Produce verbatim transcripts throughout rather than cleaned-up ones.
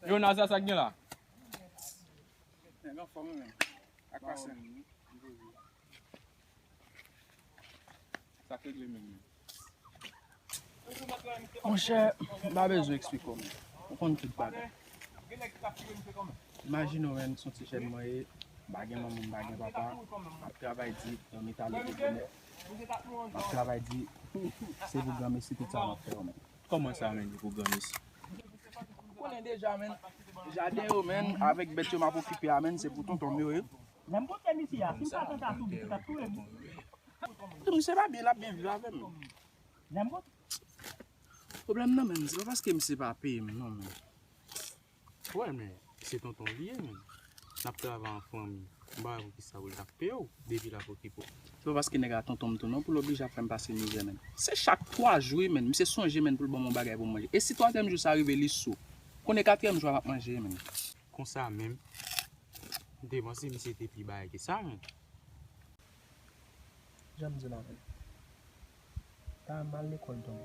Yo, Naza, sa k gen la? Nèg anfòm, wi, men. Ak pasyans. Sa k regle menm, men. Monchè, m pa bezwen eksplike w, men. Ou konn tout bagay. Imajine w, men, se yon ti jèn mwen ye, m pa gen manman, m pa gen papa, m ap travay di nan metaloji, men. M ap travay di, se pou granmesi tout sa m ap fè yo, men. Kòman sa, men, pou granmesi? Ou konnen deja, men, jaden yo, men, avèk bèt yo m ap okipe a, men, se pou tonton m yo ye. Lè m kontre misye a, si m pa tante a tou vit, li t ap touye m. Misye pa byen, l ap byen viv avè m. Lè m kontre. Pwoblèm nan, men, se pa paske misye pa peye m, non, men. Wè, men, se tonton w li ye, men. N ap travay an fanmi. M pa wè poukisa pou l t ap peye w, depi l ap okipe w. Se pa paske nèg la tonton m tou, non, pou l oblije ap fè m pase mizè, men. Se chak twa jou, wi, men. Misye sonje, men, pou l ban m yon bagay pou m manje. E si twazyèm jou sa rive, li sou. Konnen katriyèm jou a m ap manje, men. Konsa menm, m te panse misye te pi bagay ke sa, men. Jan m di w la, men. Paran m al lekòl tonbe.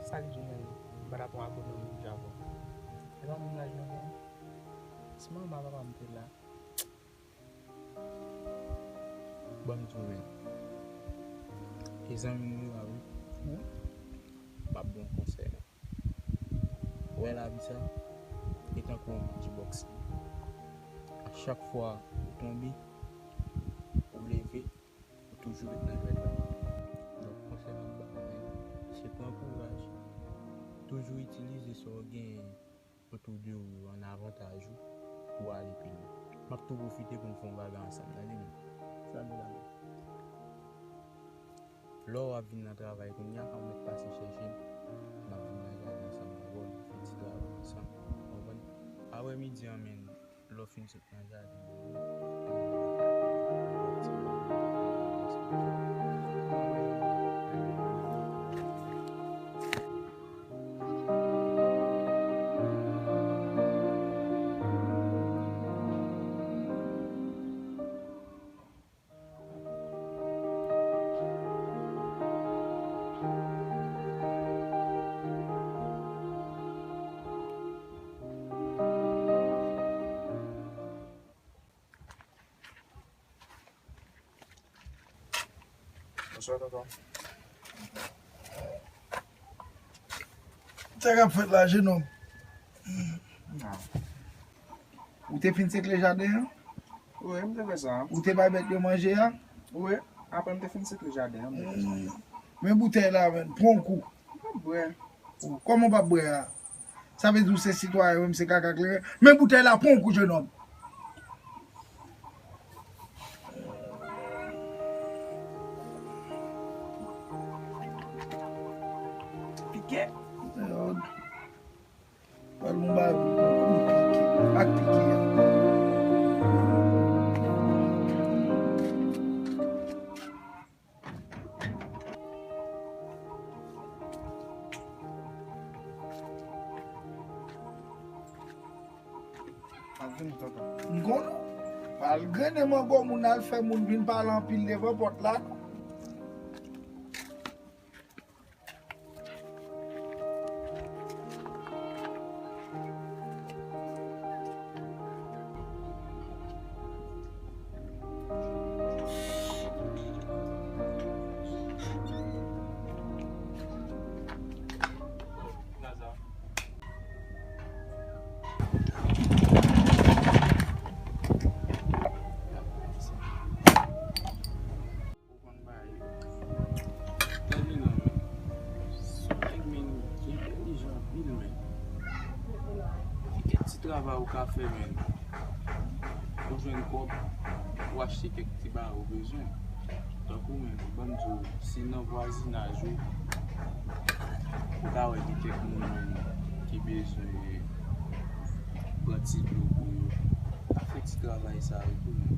Sa li di w, men, m pa t ap yon agwonòm, men m Javon. E pa menm laj nou gen. Si manman papa m te la. Ban m di w, men. E zanmi m yo a, wi. M ap ba w konsèy la. Ou wè lavi sa, e tankou yon match bòks. A chak fwa ou tonbe, ou leve, ou toujou ret nan jwèt la. Donk, konsèy m ap ba w, men, se pran kouraj. Toujou itilize sa w genyen otou de ou yo an avantaj ou pou w ale pi lwen. M ap tou pwofite pou n fè yon bagay ansanm, tande, men. Sa nou la, men. Lè w ap vin nan travay kounye a, ou mèt pase chèche m. N ap vin nan jaden ansanm dabò, n ap fè ti travay ansanm. Ou konprann? Aprè midi an, men, lè w fin sot nan jaden an, men, Bonswa, tonton. Sa k ap fèt la, jenòm? Ou te fin sekle jaden an? Wi, m te fè sa. Ou te bay bèt yo manje a? Wi, apre m te fin sekle jaden an, m te fè sa. Men boutèy la, men, pran yon kou. M p ap bwè. Kòman w p ap bwè a? Sa vle di w se sitwayen, wi, m se kaka kleren. Men boutèy la, pran yon kou, jenòm. Pike. Pral yon bagay pou pran kou pike. Ak pike a. M konnen. Al grennen mango moun, al fè moun vin pale anpil devan pòt la, non. Ou konn bagay yo. Tèminan, men. Se yon nèg, men, ki entèlijan anpil, men. Gen kèk ti travay ou ka fè, men. Ou jwenn kòb, ou achte kèk ti bagay ou bezwen. Tankou, men, ban m di w, si nan vwazinaj ou, ou ka wè gen kèk moun, men, ki bezwen pran ti dlo pou yo. Pa fè ti travay sa yo tou, men.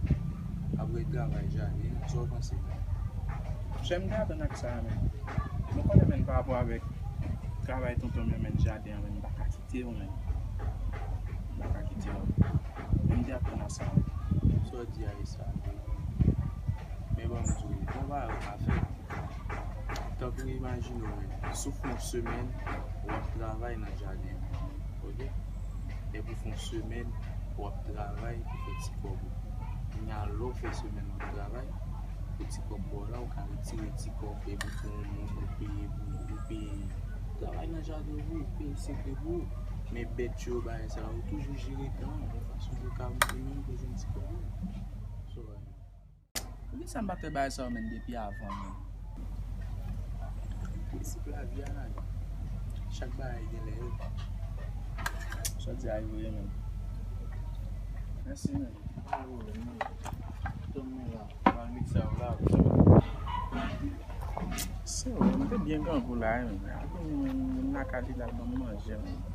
Apre travay jaden an, sa w panse? Chè, m te atann ak sa a, men. Nou konnen, men, pa rapò avèk travay tonton m yo, men, jaden an, men, m pa ka kite yo, men. M pa ka kite yo. Men m te atann a sa a. Sa w di a, e sa, men. Bon, m di w, bon bagay ou ka fè. Tankou imajine w, si w fè yon semèn, w ap travay nan jaden an, oke? Depi w fè yon semèn, w ap travay pou fè ti kòb ou. Kounye a, lè w fè semèn w ap travay, pou ti kòb pa w la, ou ka retire ti kòb epi pou yon moun ou peye pou ou peye. Travay nan jaden ou, ou peye sekre pou ou. Men bèt yo, bagay sa yo, toujou jere tan an yon fason pou w ka moute menm pou jwenn ti kòb ou. So, poukisa m pa t fè bagay sa yo menm depi avan menm? Prensip lavi a la, chak bagay gen lè yo. Sa w di a vre menm. Mèsi menm. Pa gen pwoblèm non. Tann mwen la. Pral mikse a la. Se vre, m te byen grangou la wi menm. Akoz moun lakay li la, l ban m manje menm.